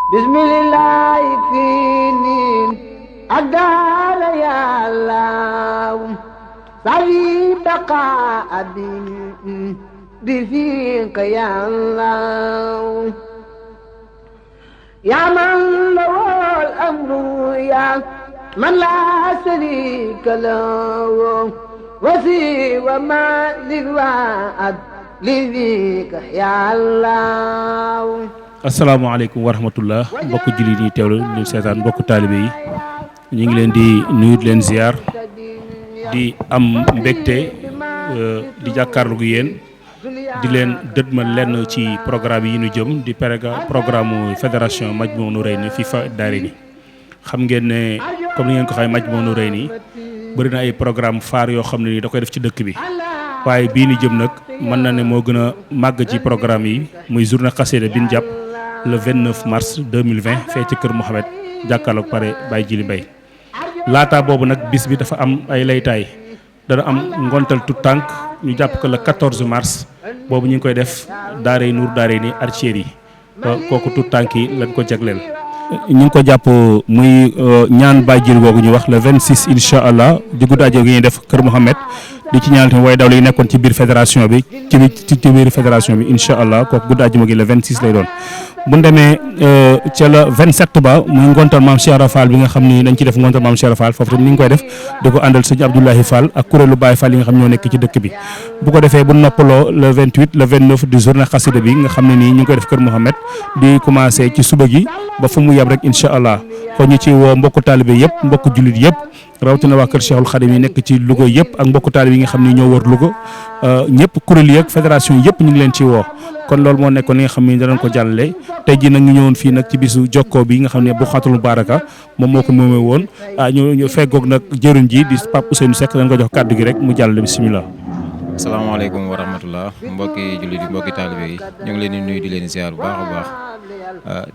bismillah finin adal ya allah sawi baqa abin بفيك يا الله يا من له الأمر يا من لا شريك له وسوى ما للوعد لذيك يا الله asalaamaaleykum wa rahmatullah mbokku jullit yi teewlu ñu seetaan mbokku taalibe yi ñu ngi leen di nuyu di leen ziar di am mbégte di jàkkaarloo ak yéen di leen dëdmal lenn ci programme yi ñu jëm di programme fédération Majmahun Nurayni FIFA Daarayni xam ngeen ne comme ni ngeen ko xamee Majmahun Nurayni bëri na ay programme phare yoo xam ne ni da koy def ci dëkk bi waaye bii ni jëm nag mën na ne moo gën a màgg ci programme yi muy journée xasida bi ñu jàpp le 29 mars 2020 fee ci kër Mouhamed jàkkaarloog pare Baye Jili Mbay laata boobu nag bis bi dafa am ay laytaay dana am ngontal tout tànk ñu jàpp ko le 14 mars boobu ñu ngi koy def daaray Nour daaray ni Archéri kooku tout tànk yi lañ ko jagleel. ñu ngi ko jàpp muy ñaan Baye Jili googu ñu wax le 26 incha allah di guddaaje gi ñuy def kër Mouhamed di ci ñaanal tamit waaye daw li nekkoon ci biir fédération bi ci biir fédération bi incha allah kooku guddaaje gi le 26 lay doon. bu ñu demee ca la 27 ba muy ngontal maam Cheikh Ibra Fall bi nga xam ni dañ ci def ngontal maam Cheikh Ibra Fall foofu tamit ni ngi koy def di ko àndal sëñ Abdoulahi Fall ak kuréelu Baye Fall yi nga xam ñoo nekk ci dëkk bi bu ko defee bu noppaloo le 28 le 29 di journée xasida bi nga xam ne nii ñu ngi koy def kër Mouhamed di commencé ci suba gi ba fu mu yeb rek incha allah kon ñu ci woo mbokku taalibe yëpp mbokku jullit yëpp rawatina waa kër Cheikhul Khadim yi nekk ci Louga yëpp ak mbokku taalibe yi nga xam ni ñoo wër Louga ñëpp kuréel yi ak fédération yëpp ñu ngi leen ci woo kon loolu moo nekkoon li nga xam ni danañ ko jàllale tey jii nag ñu ñëwoon fii nag ci bisu jokkoo bi nga xam ne bu xatul baraka moom moo ko moomee woon ñu feggoog nag jëruñ ji di Pape Ousseynou Seck dañ ko jox kàddu gi rek mu jàllale bisimilah. asalaamaaleykum wa rahmatullah mbokki jullit yi mbokki taalibe yi ñu ngi leen di nuyu di leen ziar bu baax a baax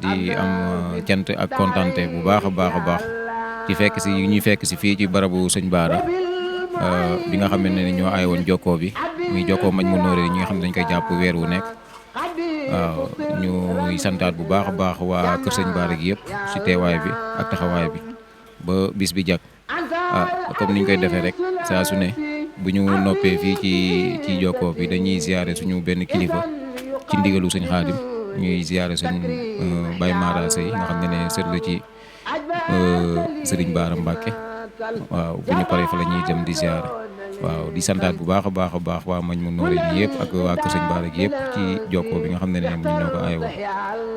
di am cant ak kontante bu baax a baax di fekk si ñuy fekk si fii ci barabu sëñ Bara bi nga xam ne ñoo aay woon jokkoo bi muy jokkoo Majmahun Nurayni ñi nga xam ne dañ koy jàpp weer wu nekk waaw ñuy santaat bu baax a baax waa kër sëñ Bara gi yëpp si teewaay bi ak taxawaay bi ba bis bi jag comme niñ koy defee rek saa su ne bu ñu noppee fii ci jokkoo bi dañuy ziare suñu benn kilifa ci ndigalu sëñ Xaadim ñuy ziare sëñ Baye Mara Sey nga xam ne sët la ci Sëriñ Bara Mbàkke waaw bu ñu paree fa la ñuy jëm di ziare waaw di santaat bu baax a baax waa Majmahun Nurayni yëpp ak waa kër sëñ Bara gi yëpp ci jokkoo bi nga xam ne ñoom ñoo ko aayoo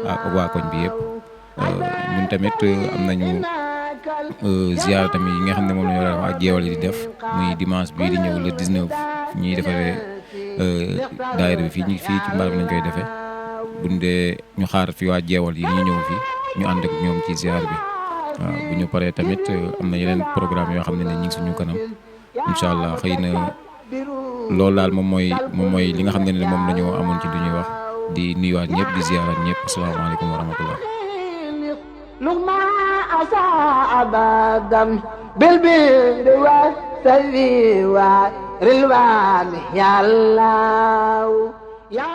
ak waa koñ bi yëpp ñun tamit am nañu ziar tamit yi nga xam ne moom la ñu war a ak jeewal yi di def muy dimanche bii di ñëw le 19 ñuy defaree daayira bi fii ci mbaar bi lañ koy defee bu dee ñu xaar fi waa jeewal yi ñu ñëw fii ñu ànd ak ñoom ci ziar bi waaw bu ñu paree tamit am na yeneen programme yoo xam ne ñu ngi suñu kanam incha allah xëy na loolu daal moom mooy li nga xam ne moom la ñu amoon ci lu ñuy wax di nuyuwaat ñëpp di ziaraat ñëpp asalaamaaleykum wa rahmatullah. أبدا بالبر والسر والرلوان يا الله يا